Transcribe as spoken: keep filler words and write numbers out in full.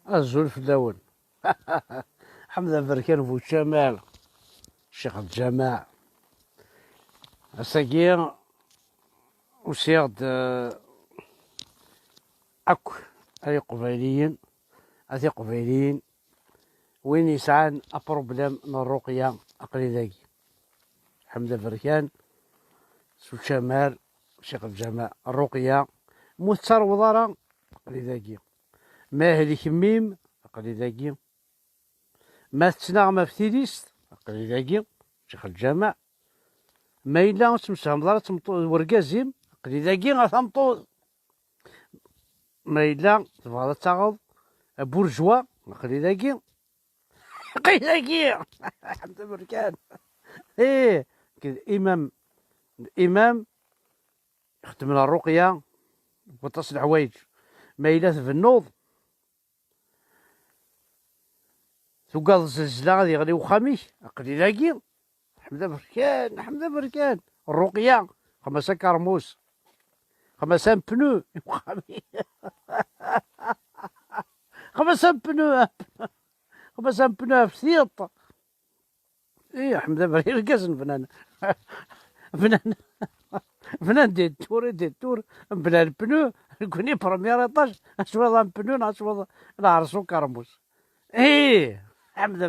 Azul fell-awen. Ḥmed Aberkan bu Ǧamal, ccix n lǧamaɛ. Ass-agi usiɣ-d, eh, akk ay iqbayliyen, a tiqbayliyin, win yesɛan apṛublem n ṛṛuqya, aql-i dagi. Ḥmed Aberkan, s ucamar, ccix n lǧamaɛ, ṛṛuqya, mu tettareweḍ ara, aql-i dagi. Ma ahlek mmi-m, aql-i dagi. Ma tettnaɣem ɣef tilist, aql-i dagi, ccix n lǧamaɛ. Ma yella ur ttemsefhameḍ ara d tmeṭṭu-, d wergaz-im, aql-i dagi, a tameṭṭut. Ma yella tebɣiḍ ad taɣeḍ aburjwa, aql-i dagi. Aql-i dagi. Ḥmed Aberkan. Ih, d imam, d imam, ixeddmen ṛṛuqya, waṭas n leḥwayeǧ. Ma yella tbennuḍ, tugadeḍ zelzla ad yeɣli uxxam-ik, aql-i dagi. Ḥmed Aberkan, Ḥmed Aberkan. Ṛṛuqya, xmas akermus. Xmas ampnu i uxxam-ik. Xmas ampnu, xmas ampnu ɣef tiṭ. Ih, Ḥmed Aberkan, irgazen bnan. Bnan, bnan des tours et des tours, bnan pneus, nekni premier étage, ad teswiḍ un pneu, neɣ ad teswiḍ lɛerṣ ukermus. Ih, Ḥmed